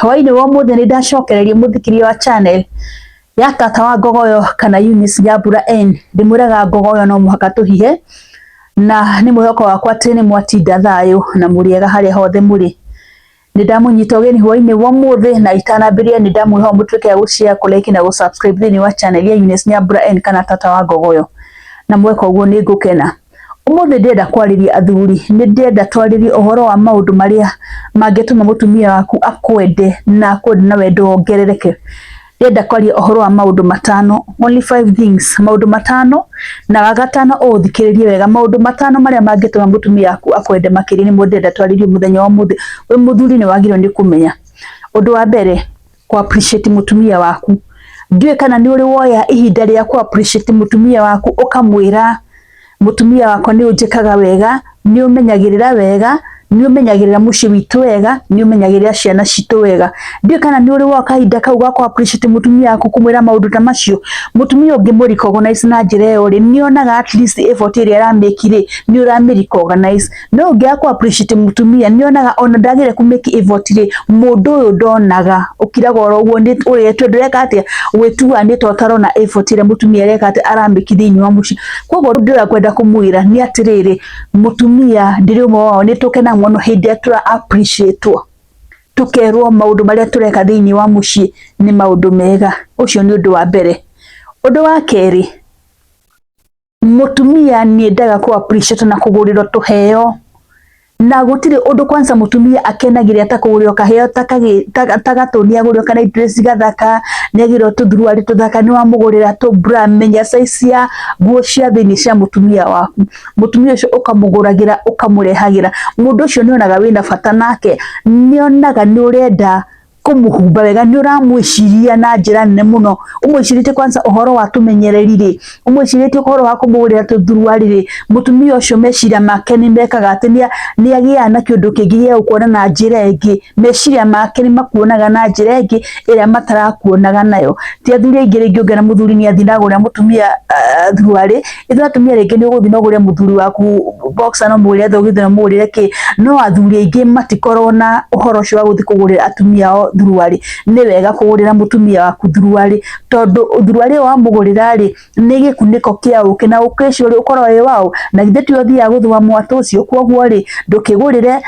Hwainĩ wa ũmũthĩ nĩ ndacokereria mũthikĩria wa channel ya tata wa Ngogoyo kana Eunice Nyambura N. Ndĩmwĩraga Ngogoyo no mũhaka tũhihe, na nĩ mwĩhoko wakwa atĩ nĩ mwatinda thayũ na mũrĩ ega harĩa hothe mũrĩ. Nĩ ndamũnyita ũgeni hwainĩ wa ũmũthĩ, na itanambĩrĩria nĩ ndamwĩhoya mũtuĩke a gũ-share, kũ-like na gũ-subscribe thĩinĩ wa channel ya Eunice Nyambura N kana tata wa Ngogoyo, na mweka ũguo nĩ ngũkena. Ũmũthĩ ndĩrenda kwarĩria athuri, nĩ ndĩrenda twarĩrie ũhoro wa maũndũ marĩa mangĩtũma mũtumia waku akwende na akwende na wendo wongerereke. Ndĩrenda kwaria ũhoro wa maũndũ matano, only five things, maũndũ matano, na wa gatano ũũthikĩrĩrie wega, maũndũ matano marĩa mangĩtũma mũtumia waku akwende makĩria nĩmo ndĩrenda twarĩrie mũthenya wa ũmũthĩ. Wĩ mũthuri nĩ wagĩrĩirwo nĩ kũmenya. Ũndũ wa mbere, kũ appreciate mũtumia waku. Ndiũĩ kana nĩ ũrĩ woya ihinda rĩa kũ appreciate mũtumia waku, ũkamwĩra, "Mũtumia wakwa, nĩ ũnjĩkaga wega, nĩ ũmenyagĩrĩra wega, nĩ ũmenyagĩrĩra mũciĩ witũ wega, nĩ ũmenyagĩrĩra ciana citũ wega." Ndiũĩ kana nĩ ũrĩ woya kahinda kau ga kũ appreciate mũtumia waku, kũmwĩra maũndũ ta macio. Mũtumia ũngĩmũ recognize na njĩra ĩyo rĩ, nĩ onaga at least effort ĩrĩa aramake rĩ, nĩ ũramĩ recognize. No ũngĩaga kũ appreciate mũtumia, nĩ onaga ona ndagĩrĩire kũ make effort rĩ, mũndũ ũyũ ndonaga, ũkiraga oro ũguo, nĩ ũretue ndũreka atĩa, wĩtuaga nĩ ta ũtarona effort ĩrĩa mũtumia areka atĩa, aramake thĩinĩ wa mũciĩ. Koguo ũndũ ũrĩa ngwenda kũmwĩra nĩ atĩrĩrĩ, mũtumia ndĩrĩ ũmwe wao, nĩ tũkenaga mũno hĩndĩ ĩrĩa tũra appreciate, tũkerwo maũndũ marĩa tũreka thĩinĩ wa mũciĩ nĩ maũndũ mega. Ũcio nĩ ũndũ wa mbere. Ũndũ wa kerĩ, mũtumia nĩ endaga kũ appreciate na kũgũrĩrwo tũheo, na gũtirĩ ũndũ kwanza mũtumia akenagĩrĩra ta kũgũrĩrwo kaheo ta gatũ. Nĩ agũrĩrwo kana dress gathaka, nĩ agĩrĩrwo tũthuruarĩ tũthaka, nĩ wamũgũrĩra tũ bra. Menya size ya nguo cia thĩinĩ cia mũtumia waku. Mũtumia ũcio ũkamũgũragĩra, ũkamũrehagĩra. Mũndũ ũcio nĩ onaga wĩna bata nake, nĩ onaga nĩ ũrenda kũmũhumba wega, nĩ ũramwĩciria na njĩra nene mũno. Ũmwĩcirĩtie kwanza ũhoro wa tũmenyereri rĩ, ũmwĩcirĩtie ũhoro wa kũmũgũrĩra tũthuruarĩ rĩ, mũtumia ũcio meciria make nĩ mekaga atĩ nĩ agĩaga na kĩũndũ kĩngĩ gĩa gũkuona na njĩra ĩngĩ. Meciria make nĩ makuonaga na njĩra ĩngĩ ĩrĩa matarakuonaga nayo. Ti athuri aingĩ, rĩngĩ ũngĩona mũthuri nĩ athiĩ na agũrĩra mũtumia thuruarĩ. Ithuĩ atumia rĩngĩ nĩ ũgũthiĩ na ũgũre mũthuri waku boxer, no mũgũrĩre thogithi, no mũgũrĩre kĩ, no athuri aingĩ matikoragwo na ũhoro ũcio wa gũthiĩ kũgũrĩra atumia ao thuruarĩ. Nĩ wega kũgũrĩra mũtumia waku thuruarĩ, tondũ thuruarĩ ĩyo wamũgũrĩra rĩ, nĩ gĩkunĩko kĩa ũkĩ, na ũkĩ ũcio rĩ, ũkoragwo wĩ waũ? Na githĩ tiwe ũthiaga gũthũa mwatũ ũcio? Koguo rĩ, ndũkĩgũrĩre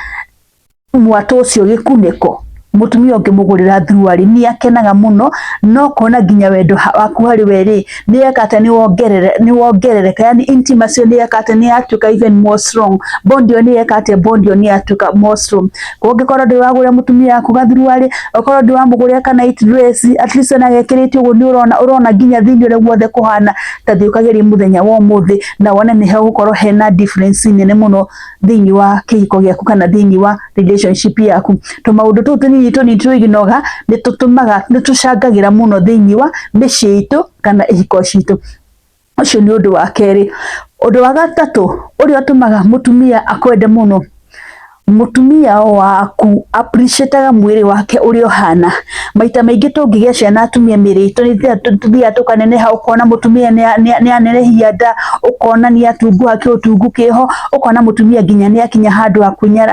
mwatũ ũcio gĩkunĩko. Mũtumia ũngĩmũgũrĩra thuruarĩ nĩ akenaga mũno, no kona nginya wendo waku harĩ we rĩ, nĩ eka atĩa, nĩ wongerereka, yani intimacy nĩ eka atĩa, nĩ yatuĩka even more strong. Bond ĩyo nĩ eka atĩa, bond ĩyo nĩ yatuĩka more strong. Koguo ũngĩkorwo ndũrĩ wagũrĩra mũtumia waku gathuruarĩ, ũkorwo ndũrĩ wamũgũrĩra ka night dress, at least ona gekĩrĩte ũguo nĩ ũrona ũrona nginya thĩinĩ ũrĩa guothe kũhana, ta thiĩ ũkagerie mũthenya wa ũmũthĩ na wone nĩ hegũkorwo hena difference nene mũno thĩinĩ wa kĩhiko gĩaku kana thĩinĩ wa relationship yaku. Tũmaũndũ tũu tũnini tũnini tũiginoga nĩ tũtũmaga, nĩ tũcangagĩra mũno thĩinĩ wa mĩciĩ itũ kana ihiko citũ. Ũcio nĩ ũndũ wa kerĩ. Ũndũ wa gatatũ ũrĩa ũtũmaga mũtumia akwende mũno, mũtumia waku appreciataga mwĩrĩ wake ũrĩa ũhana. Maita maingĩ tũngĩgĩa ciana, atumia mĩĩrĩ itũ nĩ tũthiaga tũkaneneha, ũkona mũtumia nĩ anenehia nda, ũkona nĩ atunguha, kĩũtungu kĩho, ũkona mũtumia nginya nĩ akinya handũ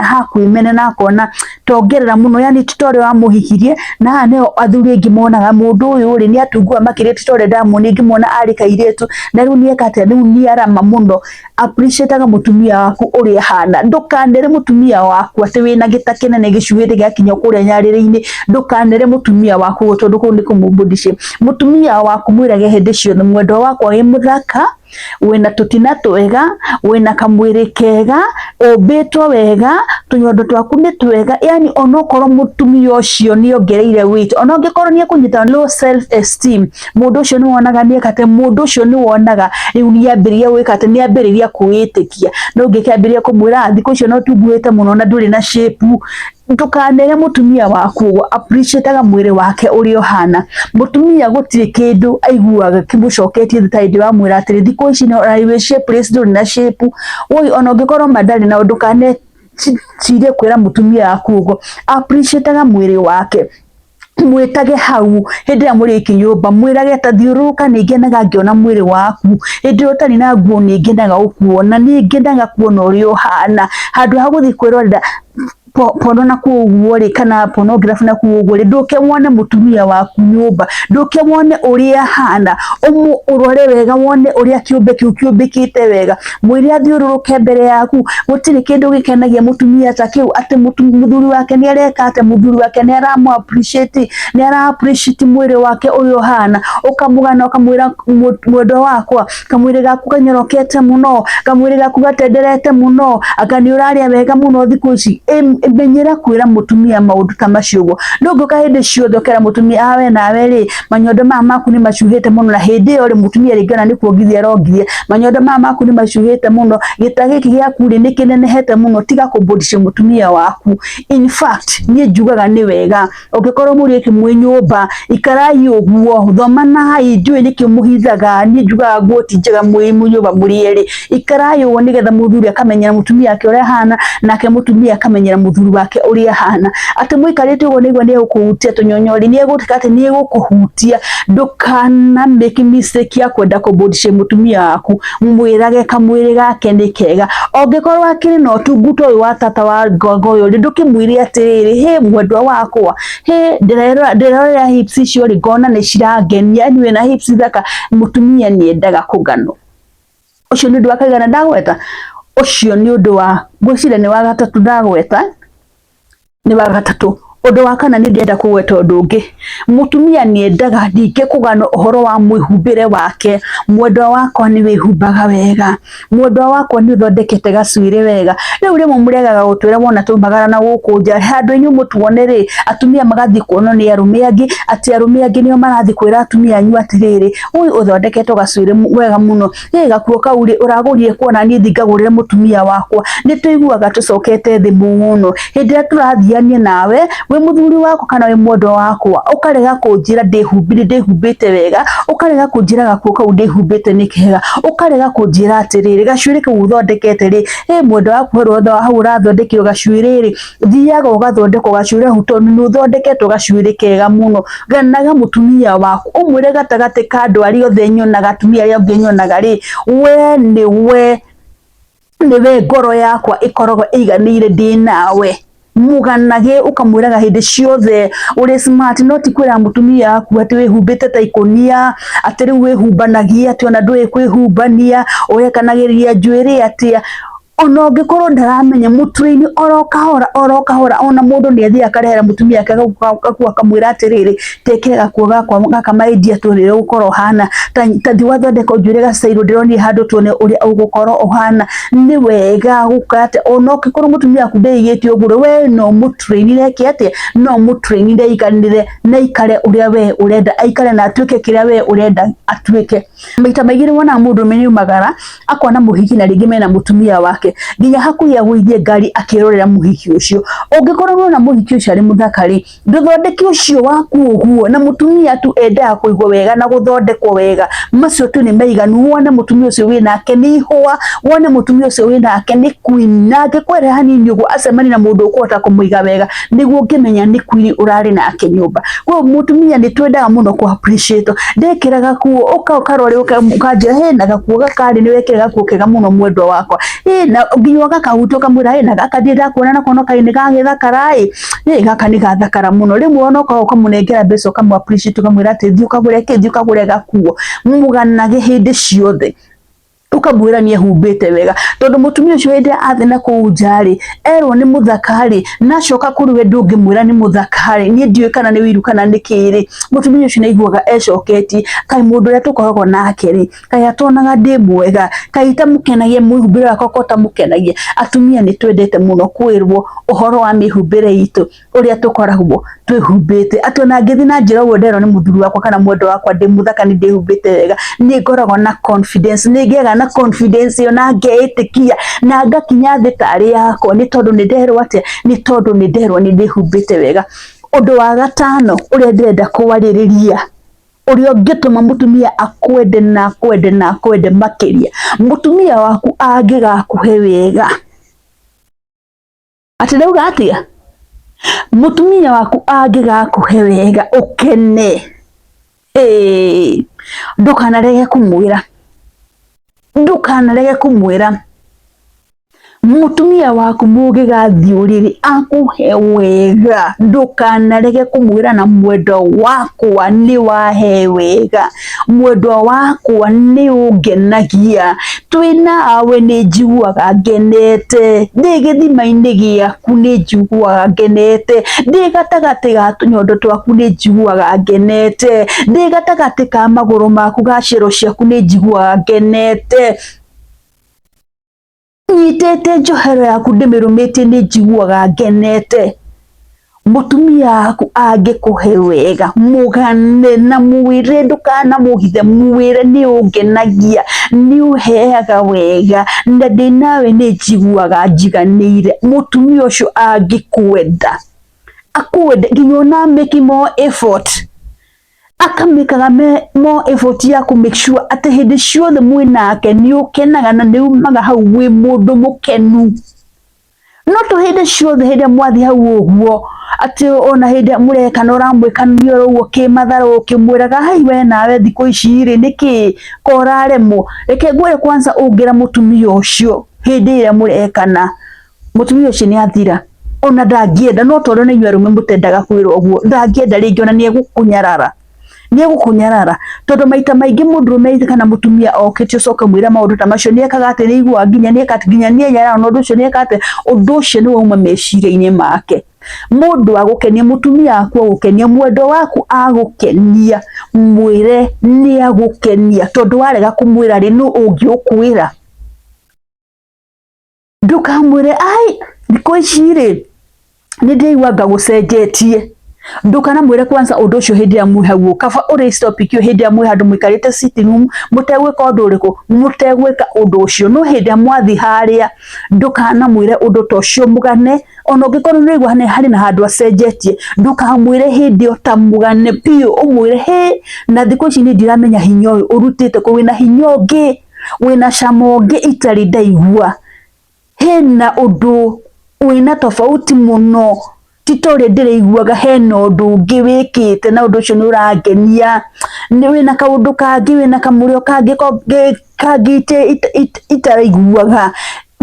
ha kwĩmena na akona tongerera mũno, yani ti ta ũrĩa wamũhikirie. Na haha nĩho athuri aingĩ monaga mũndũ ũyũ rĩ, nĩ atunguha makĩria, ti ta ũrĩa ndamuonire ngĩmuona arĩ kairĩtu, na rĩu nĩ eka atĩa, rĩu nĩ arama mũno. Appreciataga mũtumia waku ũrĩa ahana. Ndũkanere mũtumia waku atĩ wĩna gĩta kĩnene gĩcuhĩte gĩakinya kũrĩa nyarĩrĩ-inĩ. Ndũkanere mũtumia waku ũguo, tondũ kũu nĩ kũmũ shame. Mũtumia waku mwĩrage hĩndĩ ciothe, "Mwendwa wakwa, wĩ mũthaka, wĩna tũtina twega, wĩna kamwĩrĩ kega, ũmbĩtwo wega, tũnyondo twaku nĩ twega." Yani onokorwo mũtumia ũcio nĩ ongereire weight, ona ũngĩkorwo nĩ ekũnyita low self esteem, mũndũ ũcio nĩ wonaga nĩ eka atĩ, mũndũ ũcio nĩ wonaga rĩu nĩ ambĩrĩria gwĩka atĩ, nĩ ambĩrĩria kwĩĩtĩkia. No ũngĩkĩambĩrĩria kũmwĩra, "Thikũ icio no tunguhĩte mũno na ndũrĩ na shape," ndũkanere mũtumia waku ũguo. Appreciataga mwĩrĩ wake ũrĩa ũhana. Mũtumia gũtirĩ kĩndũ aiguaga kĩmũcoketie thĩ ta hĩndĩ wamwĩra atĩrĩ, "Thikũ ici no wĩ shapeless, ndũrĩ na shape." Woi, ona ũngĩkorwo ma ndarĩ na, ndũkane cirie kwĩra mũtumia waku ũguo. Appreciataga mwĩrĩ wake. Mwĩtage hau hĩndĩ ĩrĩa mũrĩ nyũmba, mwĩrage ta, "Thiũrũrũka, nĩ ngenaga ngĩona mwĩrĩ waku. Hĩndĩ ĩrĩa ũtarĩ na nguo nĩ ngenaga gũkuona, nĩ ngenaga kuona ũrĩa ũhana." Handũ ha gũthiĩ kwĩrorera Porno na kũu ũguo rĩ, kana pornography na kũu ũguo rĩ, ndũke wone mũtumia waku nyũmba, ndũke wone ũrĩa ahana, ũrore wega wone ũrĩa kĩũmbe kĩu kĩũmbĩkĩte wega, mwĩre athiũrũrũke mbere yaku. Gũtirĩ kĩndũ gĩkenagia mũtumia ta kĩu, atĩ mũthuri wake nĩ areka atĩa, mũthuri wake nĩ aramũ appreciate, nĩ ara appreciate mwĩrĩ wake ũrĩa ũhana, ũkamũgana ũkamwĩra mwendwa wakwa, kamwĩrĩ gaku kanyorokete mũno, kamwĩrĩ gaku gatenderete mũno, anga nĩ ũrarĩa wega mũno thikũ ici. Menyera kwĩra mũtumia maũndũ ta macio ũguo. Ndũngĩũka hĩndĩ ciothe ũkera mũtumia, ah we nawe rĩ, manyondo maya maku nĩ macuhĩte mũno, na hĩndĩ ĩyo rĩ, mũtumia rĩngĩ ona nĩ kuongithia arongithia, manyondo maya maku nĩ macuhĩte mũno, gĩta gĩkĩ gĩaku rĩ, nĩ kĩnenehete mũno, tiga kũbũndĩcia mũtumia waku. In fact, niĩ njugaga nĩ wega ũngĩkorwo mũrĩ mwĩ nyũmba, ikarai ũguo, thomanai, ndiũĩ nĩkĩ mũhithaga, niĩ njugaga nguo ti njega mwĩ nyũmba mũrĩ erĩ, ikarai ũguo nĩgetha mũthuri akamenyera mũtumia wake ũrĩa ahana, nake mũtumia akamenyera mũthuri wake ũrĩa ahana. Atĩ mũikarĩte ũguo nĩguo nĩ egũkũhutia tũnyonyori, nĩ egũtuĩka atĩ nĩ egũkũhutia, ndũkana make mistake ya kwenda kũ body shame mũtumia waku, mwĩrage kamwĩrĩ gake nĩ kega. Ũngĩkorwo akĩrĩ na ũtungu ta ũyũ wa tata wa ngongo ũyũ rĩ, ndũkĩmwĩre atĩrĩrĩ, hĩ mwendwa wakwa, hĩ ndĩrerorera hips icio rĩ, ngona nĩ cirangenia, yaani wĩna hips thaka. Mũtumia nĩ endaga kũganwo. Ũcio nĩ ũndũ wa kaigana ndagweta? Ũcio nĩ ũndũ wa, ngwĩciria nĩ wa gatatũ ndagweta, nĩ wa gatatũ. Ũndũ wa kana nĩ ndĩrenda kũgweta ũndũ ũngĩ, mũtumia nĩ endaga ningĩ kũganwo ũhoro wa mwĩhumbĩre wake, mwendwa wakwa nĩ wĩhumbaga wega, mwendwa wakwa nĩ ũthondekete gacuĩrĩ wega. Rĩu rĩmwe mũregaga gũtwĩra wona twaumagara na gũkũ nja, handũ inyuĩ mũtuone rĩ, atumia magathiĩ kuonwo nĩ arũme angĩ, atĩ arũme angĩ nĩo marathiĩ kwĩra atumia anyu atĩrĩrĩ, ũyũ ũthondeketwo gacuĩrĩ wega mũno, ĩ gakuo kau rĩ, ũragũrire kũ ona niĩ thiĩ ngagũrĩre mũtumia wakwa. Nĩ tũiguaga tũcokete thĩ mũno hĩndĩ ĩrĩa tũrathiania nawe wĩ mũthuri wakwa kana wĩ mwendwa wakwa, ũkarega kũnjĩra ndĩhumbire ndĩhumbĩte wega, ũkarega kũnjĩra gakuo kau ndĩhumbĩte nĩ kega, ũkarega kũnjĩra atĩrĩrĩ, gacuĩrĩ kau ũthondekete rĩ, ĩ mwendwa waku hau ũrathondekerwo gacuĩrĩ rĩ, thiaga ũgathondekwo gacuĩrĩ hau tondũ nĩ ũthondeketwo gacuĩrĩ kega mũno. Ganaga mũtumia waku, ũmwĩre gatagatĩ ka andũ arĩa othe nyonaga, atumia arĩa angĩ nyonaga rĩ, we nĩwe nĩwe ngoro yakwa ĩkoragwo ĩiganĩire ndĩ nawe. Mũganage ũkamwĩraga hĩndĩ ciothe ũrĩ smart, no ti kwĩra mũtumia waku atĩ wĩhumbĩte ta ikũnia, atĩ rĩu wĩhumbanagia atĩ ona ndũĩ kwĩhumbania, ũrekanagĩrĩria njuĩrĩ atĩa. Ona ũngĩkorwo ndaramenya mũtwe-inĩ oro kahora oro kahora, ona mũndũ nĩ athiaga akarehera mũtumia wake gakuo akamwĩra atĩrĩrĩ, tekĩra gakuo gakwa gaka my dear tuone ũrĩa ũgũkorwo ũhana, ta thiĩ wathondekwo njuĩrĩ gacairwo ndĩronire handũ tuone ũrĩa ũgũkorwo ũhana. Nĩ wega gũka atĩ ona ũngĩkorwo mũtumia waku ndeigĩte ũguo we no ũmũ train eke atĩa, no ũmũ train aiganĩre na aikare ũrĩa we ũrenda aikare na atuĩke kĩrĩa we ũrenda atuĩke. Maita maingĩ nĩ wonaga mũndũrũme nĩ aumagara akona mũhiki na rĩngĩ mena mũtumia wake, nginya hakuhĩ agũithie ngari akĩrorera mũhiki ũcio. Ũngĩkorwo nĩwona mũhiki ũcio arĩ mũthaka rĩ, ndũthondeke ũcio waku ũguo, na mũtumia tu endaga kũigwo wega na gũthondekwo wega, macio tu nĩ maiganu. Wone mũtumia ũcio wĩnake nĩ ihũa, wone mũtumia ũcio wĩnake nĩ queen, na angĩkwĩra hanini ũguo acemanie na mũndũ ũkũhota kũmũiga wega, nĩguo ũngĩmenya nĩ queen ũrarĩ nake nyũmba. Koguo mũtumia nĩ twendaga mũno kũ appreciate. Ndekĩra gakuo ũka ũkarore ũkanjĩra hĩ na gakuo gaka rĩ, nĩ wekĩra gakuo kega mũno mwendwa wakwa, ĩ na nginya ũgakahutia ũkamwĩra hĩ na gaka ndirĩ ndakuona nako no kaĩ nĩ gagĩthakara ĩ, ĩ gaka nĩ gathakara mũno. Rĩmwe ona ũkaga ũkamũnengera mbeca ũkamũ appreciate ũkamwĩra atĩ thiĩ ũkagũre kĩ, thiĩ ũkagũre gakuo. Mũganage hĩndĩ ciothe ũkamwĩra nĩ ehumbĩte wega, tondũ mũtumia ũcio hĩndĩ ĩrĩa athiĩ na kũu nja rĩ, erwo nĩ mũthaka rĩ, na acoka kũrĩ we ndũngĩmwĩra nĩ mũthaka rĩ, niĩ ndiũĩ kana nĩ ũiru kana nĩ kĩ rĩ, mũtumia ũcio nĩ aiguaga ecoketie, kaĩ mũndũ ũrĩa tũkoragwo nake rĩ, kaĩ atonaga ndĩ mwega, kaĩ itamũkenagia mwĩhumbĩre wakwa ko ũtamũkenagia. Atumia nĩ twendete mũno kwĩrwo ũhoro wa mĩhumbĩre itũ, ũrĩa tũkoragwo twĩhumbĩte, atĩ ona ngĩthiĩ na njĩra ũguo nderwo nĩ mũthuri wakwa kana mwendwa wakwa ndĩ mũthaka nĩ ndĩhumbĩte wega, nĩ ngoragwo na confidence, nĩ ngĩaga na confidence ĩyo na ngeĩtĩkia na ngakinya thĩ tarĩ yakwa, nĩ tondũ nĩ nderwo atĩa, nĩ tondũ nĩ nderwo nĩ ndĩhumbĩte wega. Ũndũ wa gatano ũrĩa ndĩrenda kwarĩrĩria, ũrĩa ũngĩtũma mũtumia akwende na akwende na akwende makĩria, mũtumia waku angĩgakũhe wega, atĩ ndauga atĩa, mũtumia waku angĩgakũhe wega ũkene, ndũkanarege kũmwĩra, ndũkanarege kũmwĩra. Mutumia waku mũngĩgathiĩ ũrĩrĩ akũhe wega, ndũkanarege kũmwĩra na mwendwa wakwa nĩ wahe wega, mwendwa wakwa nĩ ũngenagia, twĩ nawe nĩ njiguaga ngenete, ndĩ gĩthima-inĩ gĩaku nĩ njiguaga ngenete, ndĩ gatagatĩ ga tũnyondo twaku nĩ njiguaga ngenete, ndĩ gatagatĩ ka magũrũ maku ga ciero ciaku nĩ njiguaga ngenete. Nyitĩte njohero yaku ndĩmĩrũmĩtie nĩ njiguaga ngenete. Mũtumia waku angĩkũhe wega mũgane na mwĩre, ndũkanamũhithe, mwĩre nĩ ũngenagia, nĩ ũheaga wega na ndĩ nawe nĩ njiguaga njiganĩire. Mũtumia ũcio angĩkwenda akwende nginya ona make more effort, akamĩkaga more effort ya kũ make sure atĩ hĩndĩ ciothe mwĩ nake nĩ ũkenaga na nĩ umaga hau wĩ mũndũ mũkenu. No to hĩndĩ ciothe hĩndĩ ĩrĩa mwathiĩ hau ũguo atĩ ona hĩndĩ ĩrĩa mũreka na ũramwĩka nĩ ũguo kĩmatharũ ũkĩmwĩraga hai we nawe thikũ ici rĩ nĩkĩ ko ũraremwo. Reke ngwĩre kwanza ũngĩra mũtumia ũcio hĩndĩ ĩrĩa mũrekana mũtumia ũcio nĩ athira ona ndangĩenda, no tondũ nĩ inyuĩ arũme mũtendaga kwĩrwo ũguo, ndangĩenda rĩngĩ ona nĩ egũkũnyarara, nĩ egũkũnyarara tondũ maita maingĩ mũndũrũme kana mũtumia okĩte ũcoke mwĩre maũndũ ta macio nĩ ekaga atĩ nĩ aiguaga nginya nĩ eka nginya nĩ enyarara na ũndũ ũcio nĩ eka atĩ ũndũ ũcio nĩ wauma meciria-inĩ make. Mũndũ agũkenia, mũtumia waku agũkenia, mwendwa waku agũkenia, mwĩre nĩ agũkenia tondũ warega kũmwĩra rĩ, nũ ũngĩ ũkwĩra? Ndũkamwĩre ai thikũ ici rĩ nĩ ndĩraigua anga gũcenjetie. Ndũkanamwĩre kwanza ũndũ ũcio hĩndĩ ĩrĩa mwĩ hau, kaba ũ raise topic ĩyo hĩndĩ ĩrĩa mwĩ handũ mũikarĩte sitting room mũtegwĩka ũndũ ũrĩkũ, mũtegwĩka ũndũ ũcio. No hĩndĩ ĩrĩa mwathiĩ harĩa ndũkanamwĩre ũndũ ta ũcio mũgane, ona ũngĩkorwo nĩ ũraigua harĩ na handũ acenjetie, ndũkamwĩre hĩndĩ ĩyo ta mũgane biũ, ũmwĩre hĩ na thikũ ici niĩ ndiramenya hinya ũyũ ũrutĩte kũ, wĩna hinya ũngĩ, wĩna cama ũngĩ itarĩ ndaigua, hena ũndũ wĩna tofauti mũno ti ta ũrĩa ndĩraiguaga, hena ũndũ ũngĩ wĩkĩte na ũndũ ũcio nĩ ũrangenia, nĩ wĩna kaũndũ kangĩ, wĩna kamũrĩo kangĩ kangĩ itaraiguaga.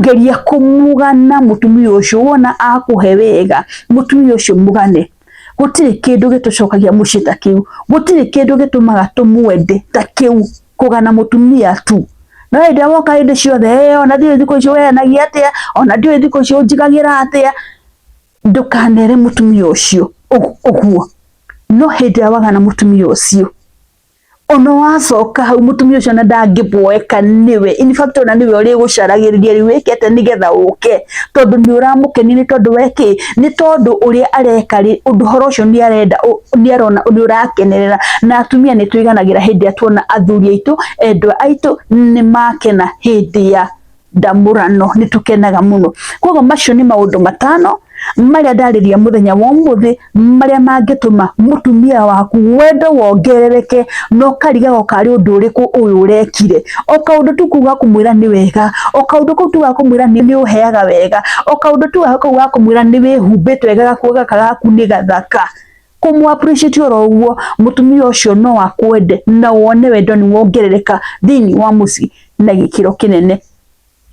Geria kũmũgana mũtumia ũcio, wona akũhe wega mũtumia ũcio mũgane. Gũtirĩ kĩndũ gĩtũcokagia mũciĩ ta kĩu, gũtirĩ kĩndũ gĩtũmaga tũmwende ta kĩu, kũgana mũtumia tu. No hĩndĩ ĩrĩa woka hĩndĩ ciothe, ona ndiũĩ thikũ ici ũheanagia atĩa, ona ndiũĩ thikũ ici ũnjigagĩra atĩa, ndũkanere mũtumia ũcio ũguo. No hĩndĩ ĩrĩa wagana mũtumia ũcio, ona wacoka hau mũtumia ũcio ona ndangĩboeka nĩwe, in fact ona nĩwe ũrĩgũcaragĩrĩria rĩu wĩke atĩa nĩgetha ũke, tondũ nĩ ũramũkenia, nĩ tondũ we kĩ, nĩ tondũ ũrĩa areka rĩ, ũndũ ũhoro ũcio nĩ arenda, nĩ arona nĩ ũrakenerera. Na atumia nĩ tũiganagĩra hĩndĩ ĩrĩa tuona athuri aitũ, endwa aitũ nĩ makena hĩndĩ ya ndamũrano, nĩ tũkenaga mũno. Koguo macio nĩ maũndũ matano marĩa ndarĩria mũthenya wa ũmũthĩ, marĩa mangĩtũma mũtumia waku wendo wongerereke na ũkarigagwo karĩ ũndũ ũrĩkũ ũyũ ũrekire. O kaũndũ tu kau ga kũmwĩra nĩ wega, o kaũndũ kau tu ga kũmwĩra nĩ ũheaga wega, o kaũndũ tu kau ga kũmwĩra nĩ wĩhumbĩte wega gakuo gaka gaku nĩ gathaka, kũmũ appreciate oro ũguo, mũtumia ũcio no akwende na wone wendo nĩ wongerereka thĩinĩ wa mũciĩ na gĩkĩro kĩnene.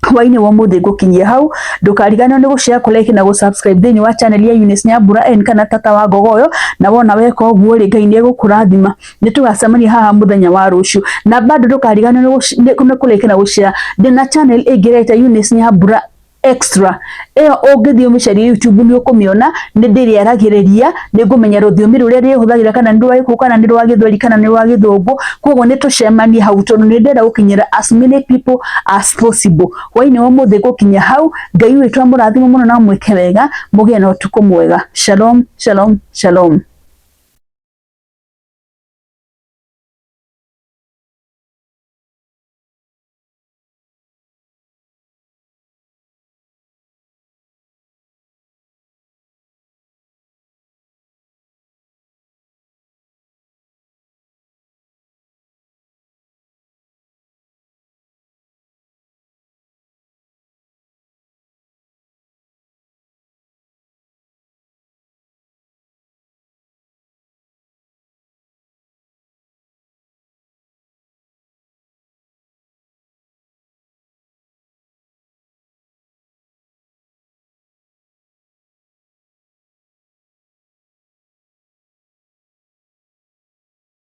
Hwainĩ wa ũmũthĩ ngũkinyia hau, ndũkariganĩrwo nĩ gũ share, kũ like na gũ subscribe thĩinĩ wa channel ya Eunice Nyambura N kana Tata wa Ngogoyo, na wona weka ũguo rĩ, Ngai nĩ egũkũrathima. Nĩ tũgacemania haha mũthenya wa rũciũ, na bado ndũkariganĩrwo nĩ kũ like na gũ share. Ndĩna channel ĩngĩ ĩreta Eunice Nyambura Extra, ĩyo ũngĩthiĩ ũmĩcarie YouTube nĩ ũkũmĩona, nĩ ndĩrĩaragĩrĩria, nĩ ngũmenya rũthiomi rũrĩa ndĩrĩhũthagĩra kana nĩ rwa Gĩkũyũ kana nĩ rwa Gĩthweri kana nĩ rwa Gĩthũngũ, koguo nĩ tũcemanie hau tondũ nĩ ndĩrenda gũkinyĩra as many people as possible. Hwainĩ wa ũmũthĩ ngũkinyia hau, Ngai witũ amũrathime mũno na amwĩke wega, mũgĩe na ũtukũ mwega. Shalom, shalom, shalom.